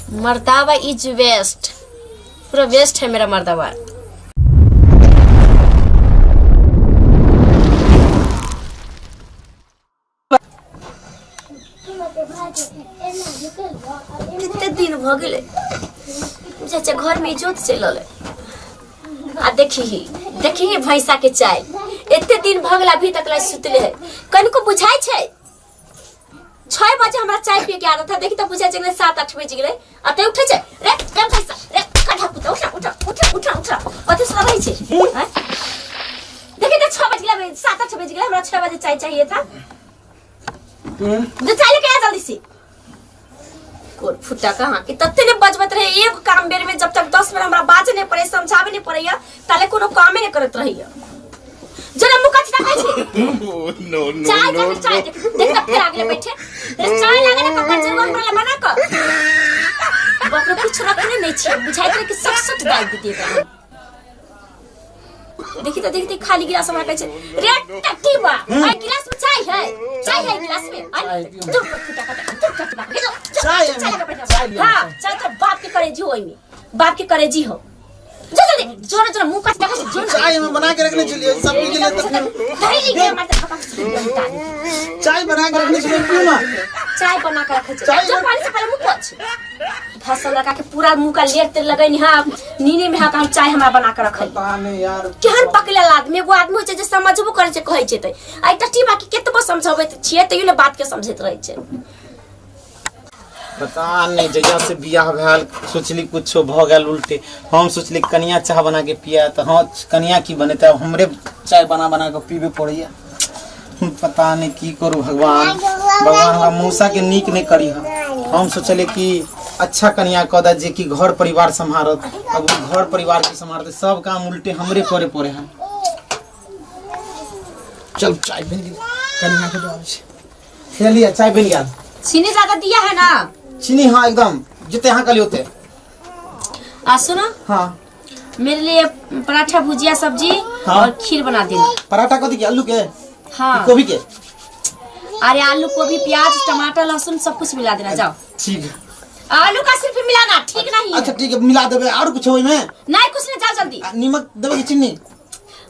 मर्दावा is waste, पूरा West है मेरा मर्दावा। कते दिन भऽ गेलै चाचा, घरमे इजोत चलि रहलै आ देखी देखी भैंसा के चाय। एते दिन भऽ गेल, अभी तक ला सुतले है। कनिको बुझाइ छै? 6 बजे हमरा चाय पिए के आदत है। देखी तऽ बुझाइ छै 7-8 बज गेलै आ ते उठै छै। रे रे भैंसा, रे कढ़ा कुत्ता, उठ उठ उठ उठ उठ। कथी सुन रहै छै आँय? देखी तऽ 6 बज गेलै, 7-8 बज गेलै। हमरा 6 बजे चाय चाहिए था। जो चाय लेके आ जल्दी से। कोर फुटा कहाँ के तते ने बजबत रहे। एगो काम बेर में जब तक 10 मिनट हमरा बाजे नहीं पड़े, समझावे नहीं पड़े, ताले कोनो कामे नहीं करत रहिए। जरा मुँह कथी ताकै छी? No, no, चाय no, जाके चाय no. देख देख त फेर आगले बैठे। रे चाय लागे ने कपर जरूर हमरा ला मना कर। बाप रे, कुछ रखने नहीं छी। बुझाइत रहे कि सट सट दाबि देती एकरा। देखी तो देखी, खाली गिलास हमरा कहै छै। रे टट्टी बा, आई गिलास में चाय है? चाय है गिलास में? आई दूर कर फुटा कर, दूर कर बा। चाय है, चाय लगा बैठा। चाय लिया। हां, चाय तो बाप के करेजी हो, ओइमे बाप के करेजी हो। जो जल्दी, जोर जोर मुंह काट देखा जोर। चाय हमें बना के रखने चलिए सब पी के लिए तो फिर धरी ली मार खपा के। चाय बना के रखने चलिए, क्यों ना? चाय बना के रखे छै। चाय जो पानी से पहले मुंह पोछ। फसल लगा के पूरा मुंह का लेर तेर लगैनी। हां, नीने में हां चाय हमरा बना के रखै। पता नहीं यार। केहन पकड़ल आदमी। एगो आदमी होइ छै जे समझबो करै छै, कहै छै तऽ आ एकटा टीमा के केतबो समझबै तऽ छियै तैयो ने बात के समझैत रहै छै। पता नहीं, जहिया से बियाह भेल सोचली कुछो भऽ गेल उल्टे। हम सोचली कनिया चाह बना के पिया तऽ हाँ, कनिया की बनेतै? अब हमरे चाय बना बना के पीबे पड़ैया। पता नहीं की करू। भगवान, भगवान हमरा मौसा के नीक नहीं करी। हम सोचले कि अच्छा कनिया कऽ दे जे कि घर परिवार सम्हारत। अब उ घर परिवार के सम्हारते? सब काम उल्टे हमरे करे पड़े है। चल, चाय बन गेल, कनिया के दऽ छी। हे लिया, चाय बन गेल। चीनी ज्यादा दिया है ना? चीनी हाँ, एकदम जिते यहाँ कहलिए उते। आ सुनो। हाँ। मेरे लिए पराठा, भुजिया, सब्जी हाँ। और खीर बना देना। पराठा कथी के? आलू के? हाँ। गोभी के? अरे आलू, गोभी, प्याज, टमाटर, लहसुन सब कुछ मिला देना, जाओ। ठीक है। आलू का सिर्फ मिलाना ठीक नहीं है। अच्छा ठीक है, मिला देबे। और कुछ ओहिमे? नहीं, कुछ नहीं, जाओ जल्दी। आ, नीमक देबे कि चीनी?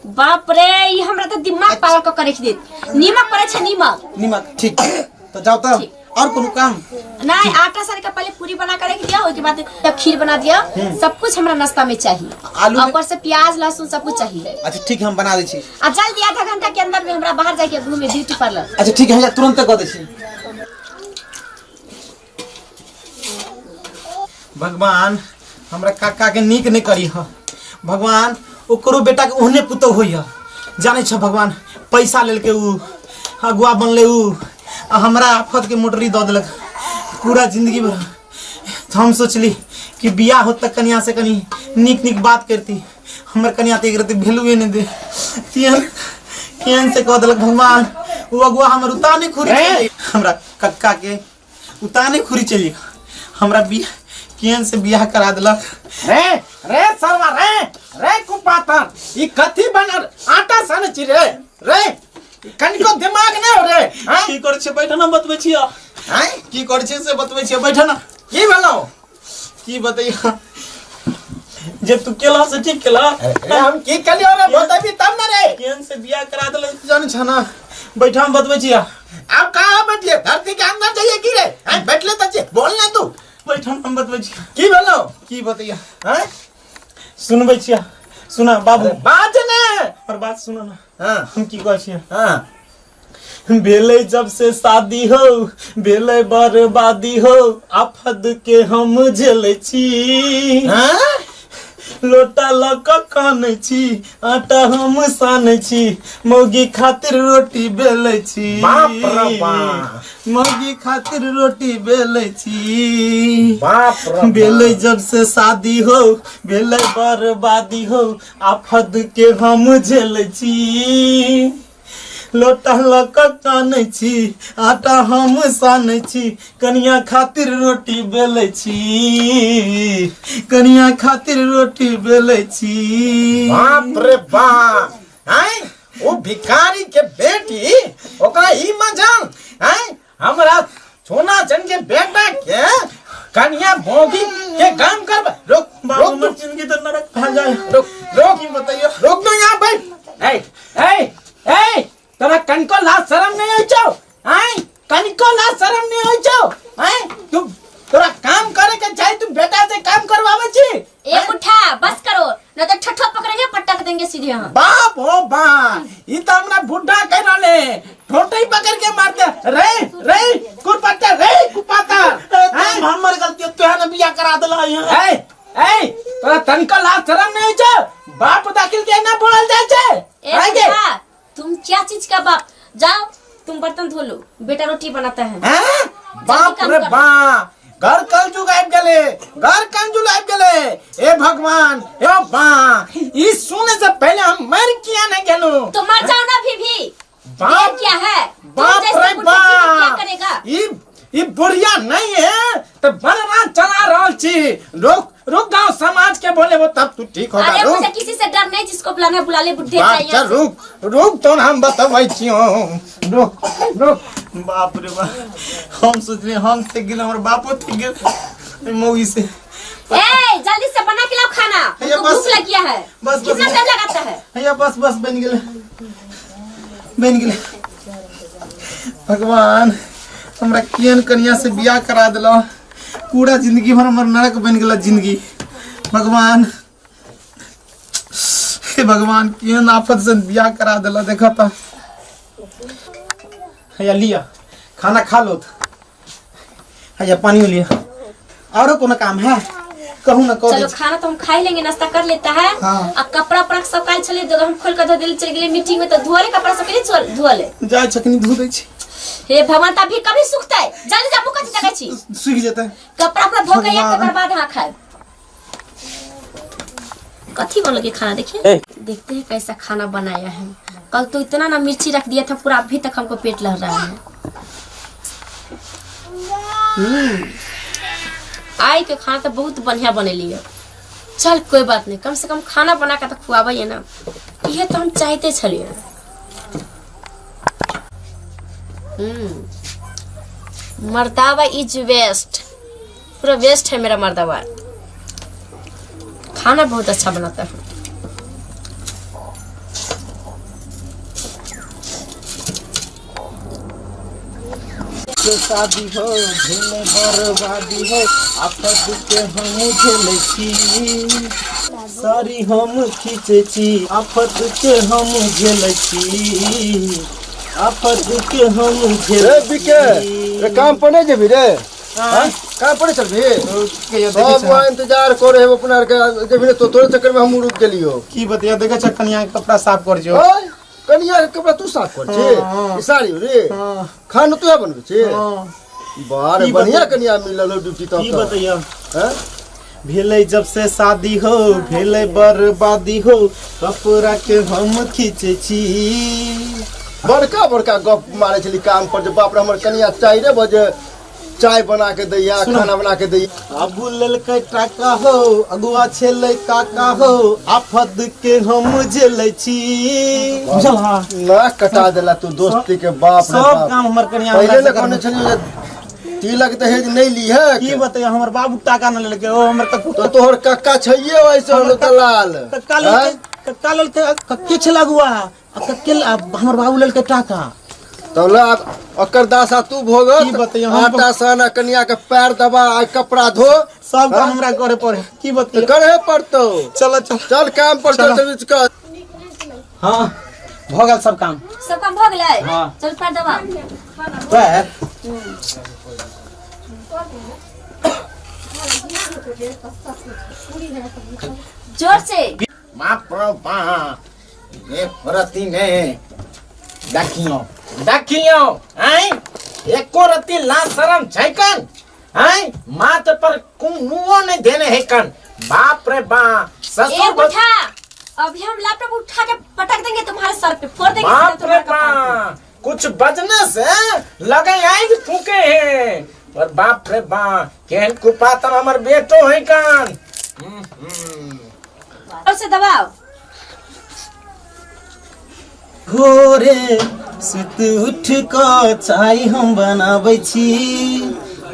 बाप रे, ई हमरा तऽ दिमाग पागल कऽ के रखि देत। नीमक पड़ै छै, नीमक। नीमक, ठीक। तो जाओ तो। ठीक। और कोनो काम? नहीं, आटा सान के पहले पूरी बना कर रख दिया, उसके बाद खीर बना दिया। सब कुछ हमरा नाश्ता में चाहिए। आलू ऊपर से प्याज, लहसुन सब कुछ चाहिए। अच्छा ठीक है, हम बना दै छी। आ जल्दी, आधा घंटा के अंदर में हमरा बाहर जाके घूमे ब्यूटी पार्लर। अच्छा ठीक है, तुरंत कऽ दै छी। भगवान हमरा काका के नीक नहीं करी ह। भगवान, ओकरो बेटा के ओहने पुतोह होई ह। जानै छ भगवान, पैसा लेलके उ अगुआ बनले उ आ हमरा आफत के मोटरी दऽ देलक पूरा जिंदगी भर। तो हम सोचली कि बियाह होत तऽ कनिया से कनी नीक नीक बात करती। हमर कनिया तऽ एक रति भेलुए नहीं दे। केहन केहन से कऽ देलक भगवान। उ अगुआ हमर उताने खुरी चलि, हमरा कक्का के उताने खुरी चलि, हमरा बियाह केहन से बियाह करा देलक। रे रे सरवा, रे रे कुपातर, ई कथी बनल आटा सन छी रे? रे कनिको दिमाग नहि हो रे, हाँ? की करै छियै? बैठ ना, बतबै छियै। आँय? की करै छियै से बतबै छियै, बैठ ना। की भेलौ? की बतैया, जे तू केला से ठीक केला। रे हम की केलियो रे? बतेबी तब ना रे। केहन से बियाह करा देलक जानै छ ना? बैठ, हम बतबै छियै। अब कहाँ बैठिए? धरती के अंदर जाइए की रे? आँय, बैठले तऽ छियै, बोल ना तू। बैठ, हम बतबै छियै। की भेलौ? की बतैया? आँय? सुनबै छियै, सुना बाबू। अरे बाज ने। और बात सुनो ना। हाँ। हम की कहै छियै? हाँ। भेलै जब से शादी हो, भेलै बर्बादी हो, आफत के हम झेलै छी। हाँ? लोटा लऽ कऽ कानै छी, आटा हम सानै छी, मौगी खातिर रोटी बेलै छी। बाप रे बाप। मौगी खातिर रोटी बेलै छी। बाप रे बाप। भेलै जब से शादी हो, भेलै बर्बादी हो, आफत के हम झेलै छी। लोटा लऽ कऽ कानै छी, आटा हम सानै छी, कनिया खातिर रोटी बेलै छी, कनिया खातिर रोटी बेलै छी। बाप रे बाप, आय ओ भिखारी के बेटी, ओकरा ई मजाल, आय हमरा सोना चन के बेटा के कनिया भोगी के काम कर रुक। बाबू, रुक। हमर जिंदगी तो नरक भा जाए। रुक रुक। की बताइयो? रुक दो यहाँ बैठ। ए ए ए, तोरा कनिको लाज शरम नहीं होइ छौ? आय, कनिको लाज शरम नहीं होइ छौ? आय, तू तोरा काम करे के चाही, तू बेटा से काम करवावे छी। एक उठा, बस करो, न तो ठट्ठा पकड़ेंगे, पटक देंगे सीधे हम। बाप हो बा, ई तो हमरा बुढ़ा कह रहले, ठोटे ही पकड़ के मारते रे। रे कुरपत्ता, रे कुपाता। ए, हमर गलती है, तोहे ने बियाह करा देला यहाँ। ए ए, तोरा तनिको लाज शरम नहीं होइ छौ? बाप दाखिल के ना बोलल जाइ छै? ए आइ गे। बुढ़ा, तुम क्या चीज का बाप? जाओ, तुम बर्तन धो लो, बेटा रोटी बनाता है। हैं? बाप काम रे कर। बा, घर कलजुग आबि गेले, घर कलजुग आबि गेले। ए भगवान, ए बा, ई सुने से पहले हम मर किया नहीं गेलू? तो मर जाओ ना अभी भी। बाप देर क्या है? तुम बाप जैसे रे बुढ़े जी तो क्या बा, करेगा? ई ई बुढ़िया नहीं है तो बलराम चला रहल छी। रुक रुक, गांव समाज के बोले वो तब तू ठीक होगा। अरे रुक। मुझे किसी से डर नहीं, जिसको बुलाना है बुला ले, बुढ़े बाप चाहिए। चल, रुक रुक, तो हम बतबै छियौ, रुक रुक। बाप रे बाप, हम सोचले हम थक गेल, हमर बापो थक गेल मौगी से। ए, जल्दी से बना के लाओ खाना। भैया, हमको बस। भूख लग गया है। बस, बस। कितना टाइम लगाता है? हैया, बस बस, बनि गेलै, बनि गेलै। भगवान, हमरा केहन कनिया से बियाह करा देलौ, पूरा जिंदगी भर हमर नरक बनि गेल जिंदगी। भगवान, हे भगवान, केहन आफत से बियाह करा देला। देखा त, हैया लिया, खाना खा लो। हैया पानी लिया। आरो कोनो काम है, कहू ना, कह चलो। दै। खाना तो हम खा ही लेंगे, नाश्ता कर लेता है। हाँ। अब कपड़ा उपड़ा सब काल चले दो, हम खोल कर धो दिल, चल गेले मीटिंग में, तो धोले कपड़ा सब के लिए धोले। जाइ छखनी धो दै छी। हे भगवान, तभी कभी सूखता है? जल्दी जा, मुख तकै छी। सूखि जेतै। कपड़ा उपड़ा धो के भगवान। तकर बाद हाँ खाए। कथी बनल के खाना? देखिए, देखते हैं कैसा खाना बनाया है। कल तो इतना ना मिर्ची रख दिया था पूरा, अभी तक हमको पेट लग रहा है। आई के खाना तो बहुत बढ़िया बनेली है। चल, कोई बात नहीं, कम से कम खाना बना के तो खुआबै है ना, ये तो हम चाहते छलिए। मर्दावा is best, पूरा बेस्ट है मेरा मर्दावा, खाना बहुत अच्छा बनाता है। के शादी हो भेलै बर्बादी हो, आफत के हम झेलै छी, सारी हम खींचै छी, आफत के हम झेलै छी, आफत के हम झेलै। रे बिके रे, काम पर नहीं जेबी रे? हाँ? काम पर नहीं चलबी? के सब वहाँ इंतजार करे है अपना के, जेबी ने तो तोरे चक्कर में हम रुक गेलियो। की बतिया, देखै छ कनिया के कपड़ा साफ कर जो। ओए, कनिया के कपड़ा तू साफ कर छे? हाँ। ई साड़ी रे? हाँ। खाना तू बनबै छे? हाँ। बारे की बढ़िया कनिया मिलल हो ड्यूटी तो। की बतैया? हैं? भेलै जब से शादी हो भेलै बर्बादी हो, कपड़ा के हम खींचै छी। बड़का बड़का गप मारे छली काम पर जे बाप रे, हमर कनिया 4 बजे चाय बना के दैया, खाना बना के दैया। आबू लेलकै टाका हो, अगुआ छेलै काका हो, आफत के हम झेलै छी, बुझल? हाँ। ना कटा देला तू दोस्ती के, बाप रे सब बाप। काम हमर कनिया पहिले हमरा ने से कहने करबै। छलियो जे तिलक दहेज नहीं ली है। की बतैया, हमर बाबू टाका न लेलकै, ओ हमर कक्कू। तो तोहर कक्का छैये वैसे हमर दलाल। कक्का लेलकै, कक्का लेलकै, कक्के छल अगुआ आ कक्के हमर बाबू लेलकै टाका। तब ला ओकर दासा तू भोगत। की बतैया, हम आटा सान आ कनिया के पैर दबा आ कपड़ा धो। सब काम हाँ? हमरा करे पड़े, की तो बतैया? करे पड़तो। चलो चलो। चल काम पर। चलो। चल चल कर। हाँ, भऽ गेल सब काम। सब काम भऽ गेलै? हाँ। चल, पैर दबाओ। पैर। जोर से। बाप रे बाप, ये रत्ती ने देखियो देखियो, आय, एको रत्ती लाज शरम छै कन? आय, माथ पर कुनुओ नहीं देने है कन? बाप रे बाप, ए ससुर बुढ़ा, अभी हम लैपटॉप उठा के पटक देंगे तुम्हारे सर पे, फोड़ देंगे बाप सीधा रे तुम्हारे कपार पे। बाप, कुछ बजने से लगे आग फूके हैं और बाप रे बाप, केहन कुपातर हमर बेटो है कान। जोर से दबाओ। भोरे सुत उठ कऽ चाय हम बनाबै छी,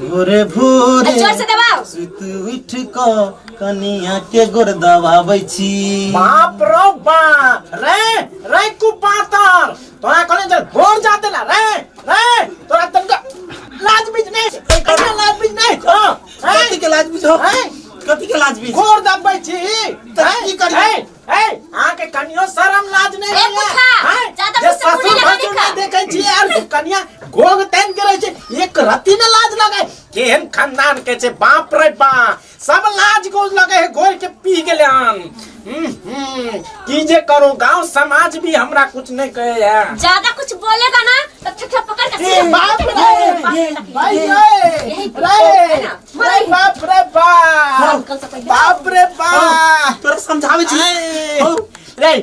भोरे भोरे जोर से दबाओ। सुति उठ कऽ कनिया के गोर दबाबै छी। बाप रो बा, रे रे कुपातर, तोरा कहले जे गोर जाते ला रे रे, तोरा तनका लाज बीज नहीं, तनका लाज बीज नहीं। हां, कथी के लाज बीज हो? हैं? कथी के लाज बीज? गोर दबबै छी। तऽ की करियै? ए ए, अहाँ के कनियो शरम लाज नहीं ए, होइया? पुठा, हैं? ज्यादा जे मुँह से ससुर मुँह नहीं भसुर लगा नहीं देखै छी आर कनिया गोग तानि के रहै छै, एक रत्ती ने लाज लगै। केहन खानदान के छै, बाप रे बा, सब लाज गोज लगे है, गोर के पी गेले हन। की जे करू, गांव समाज भी हमरा कुछ नहीं कहे है। ज्यादा कुछ बोलेगा ना तो ठिठा पकड़ के ए, सीधे बाप पकड़ रे, के बाप भाई रे, रे, यही रे, है ना, मर रे, रही। बाप रे बाप, कल से पहले। बाप रे बाप, तोरा समझाबै छी। आए। हौ। रे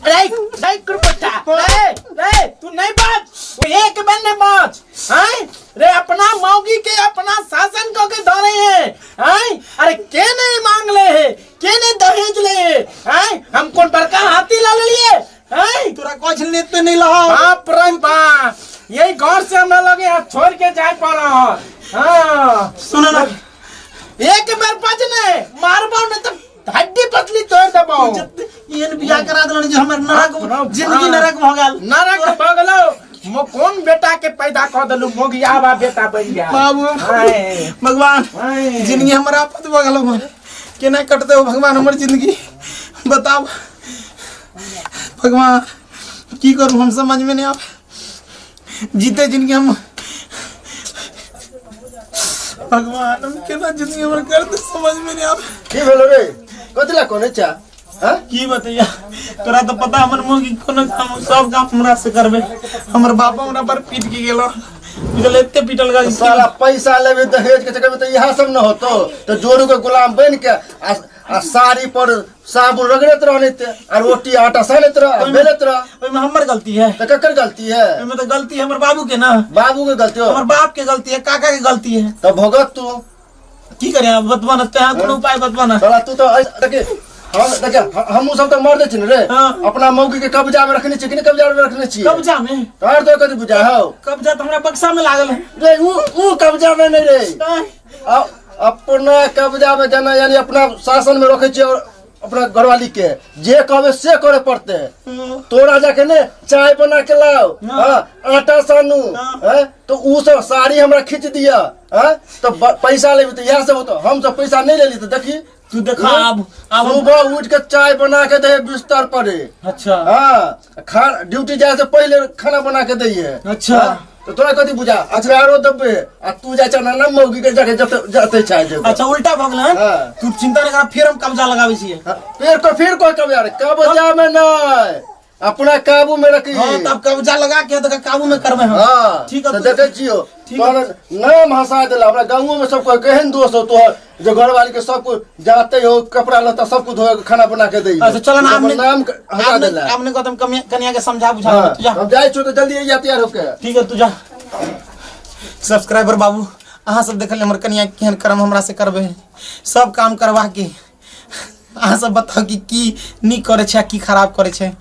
रे रे कुरपट्टा, रे रे, तू नहीं बच, तू एक बार नहीं बच। हैं रे, अपना मौगी के अपना शासन को के धरे है। हैं, अरे के नहीं मांग ले है, के नहीं दहेज ले है। हैं, हम कौन बड़का हाथी ला लिए? हैं, तोरा कहै छल एते नहि लहौ। बाप रे बाप, यही घर से हमरा लगे हाथ छोड़ के जाए पड़ा। हाँ सुन ना, एक बार बच नहीं मारबो नहीं तो हड्डी पतली तोड़ देबो। जते एहन बियाह करा देलनि जे हमर नरक बाप रे जिंदगी बाप। नरक भऽ गेल। नरक भऽ गेलौ। मो कोन बेटा के पैदा कऽ देलू, मोगियाबा बेटा बनि गेल। बाबू हाय। भगवान, हाय। जिंदगी हमर आफत भऽ गेल। हमर केना कटतै हो भगवान हमर जिंदगी, बताब भगवान, की करू हम समझ में नहीं आवे। जीते जिंदगी हम भगवान, हम केना जिंदगी हमर करते समझ में नहीं आवे। की भेलो रे, कथी ला कोने चा? हाँ? की बतैया तोरा, तो पता हमर मुँह की कोनो काम, सब काम हमरा से करबे। हमर बापा हमरा पर पीट के गेलो, बुझल, एते पीटल गेल। साला पैसा लेबे दहेज के चक्कर में तो यहाँ सब न होतो, तो जोरू के गुलाम बन के आ साड़ी पर साबुन रगड़त रहने ते आ रोटी आटा सानैत रह आ बेलैत रह। ओहिमे हमर गलती है? तो ककर गलती है? ओहिमे तो गलती है हमर बाबू के ना। बाबू के गलती हो? हमर बाप के गलती है, काका के गलती है। तो भोगत तू। की करे अब, बतबा ना तें कोनो उपाय बतबा ना। साला तू तो देखी, हम देखे हमहूँ सब तो मर दै छी ने रे। हाँ। अपना मौगी के कब्जा में रखने छी कि नहीं? कब्जा में रखने छी। कब्जा में? तोहर तो कथी बुझा हौ? कब्जा तो हमरा बक्सा में लागल है। रे ऊ ऊ कब्जा में नहीं रे। आँय। अपना कब्जा में जाना यानी अपना शासन में रखे छी और अपना घरवाली के जे कहबे से करे पड़ते। तोरा जाके ने चाय बना के लाओ, हाँ, आटा सानू, हाँ, तो ऊ सब साड़ी हमरा खींच दिया, हाँ, तो पैसा लेबी तो इएह सब होतो। हम सब पैसा नहीं लेली तो देखी। तू देखा अब अब सुबह उठ के चाय बना के दे बिस्तर पर। अच्छा। हाँ, खा ड्यूटी जाए से पहले खाना बना के दैये। अच्छा। हाँ, तो तोरा कथी बुझा? आ पैरो दबे आ तू जाय छ ना मौगी के जाके जते जते चाय जेबे। अच्छा, उल्टा भऽ गेल हन? हाँ। तू चिंता नहीं कर, फिर हम कब्जा लगाबै छियै। हाँ, फिर को फिर को कब्जा रे, कब्जा में नहीं, अपना काबू में रखी। हाँ, तब कब्जा लगा के तो काबू में करबै हम। हाँ, ठीक है। तो देखै छियो। ठीक है। तोहर नाम हंसा देला हमरा गाँवो में। सब कोई केहन दोस्त हो तोहर जो घरवाली के सब कुछ जाते हो, कपड़ा लत्ता सब कुछ धोए के खाना बना के दै। अच्छा चल ना, आपने नाम हंसा आपने देला। आपने कहता कन्या कन्या के समझा बुझा। हाँ, तू जा। हम जाइ छियो तो जल्दी अइया तैयार होके। ठीक है, तू जा। सब्सक्राइबर बाबू, अहाँ सब देखल हमर कन्या केहन कर्म हमरा से करबे है, सब काम करवा के। अहाँ सब बताउ कि की नीक करै छै आ की खराब करै छै।